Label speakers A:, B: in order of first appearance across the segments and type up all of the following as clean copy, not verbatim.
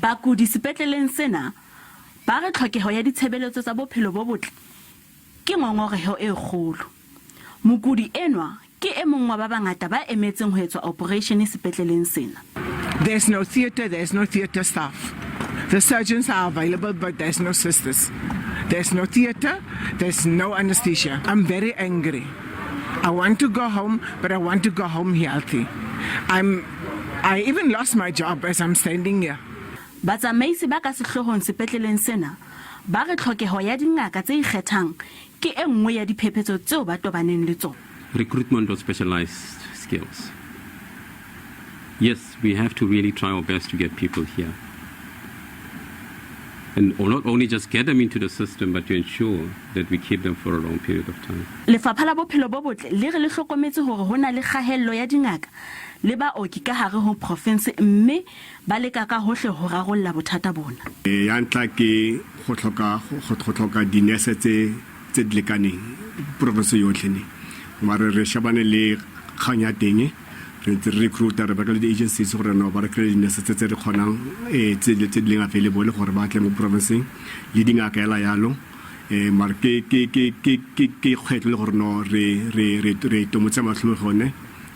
A: Bakudi sepetleleng sena ba re tlhokeho ya ditshebeletso tsa bophelo bo botle ke ngongoreho e kgolo. Mokudi enwa ke e mong wa ba bangata ba emetseng ho etswa opereishene sepetleleng sena.
B: There's no theatre, there's no theatre staff. The surgeons are available, but there's no sisters. There's no theatre, there's no anesthesia. I'm very angry. I want to go home, but I want to go home healthy. I even lost my job as I'm standing here.
A: Batsamaisi ba ka sehloohong sepetleleng sena ba re tlhokeho ya dingaka tse ikgethang ke e nngwe ya diphephetso tseo ba tobaneng le tsona.
C: Recruitment of specialized skills. Yes, we have to really try our best to get people here. And or not only just get them into the system, but to ensure that we keep them for a long period of time.
A: Lefapha la Bophelo bo Botle le re le hlokometse hore ho na le kgahello ya dingaka le baoki ka hare ho profinse mme ba leka ka hohle ho rarolla bothata bona.
D: Ya ntlha ke go tlhoka di-nurse tse di lekaneng province yotlhe ne, mare re shebane le kgang ya teng. Re ntse re recruita, re bereka le di-agencies gore no ba re kry di-nurse tse re kgonang, tse di leng available gore ba tle mo provinceng, le dingaka ela yalo. Mare ke kgwetlho le gore no re tomotse matlho mo gone,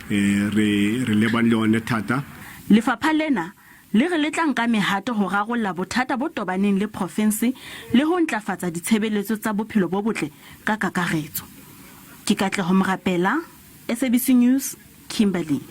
D: re lebane le one thata.
A: Lefapha lena le re le tla nka mehato ho rarolla bothata bo tobaneng le profinse le ho ntlafatsa ditshebeletso tsa bophelo bo botle ka kakaretso. Ke Katleho Morapela, SABC News, Kimberley.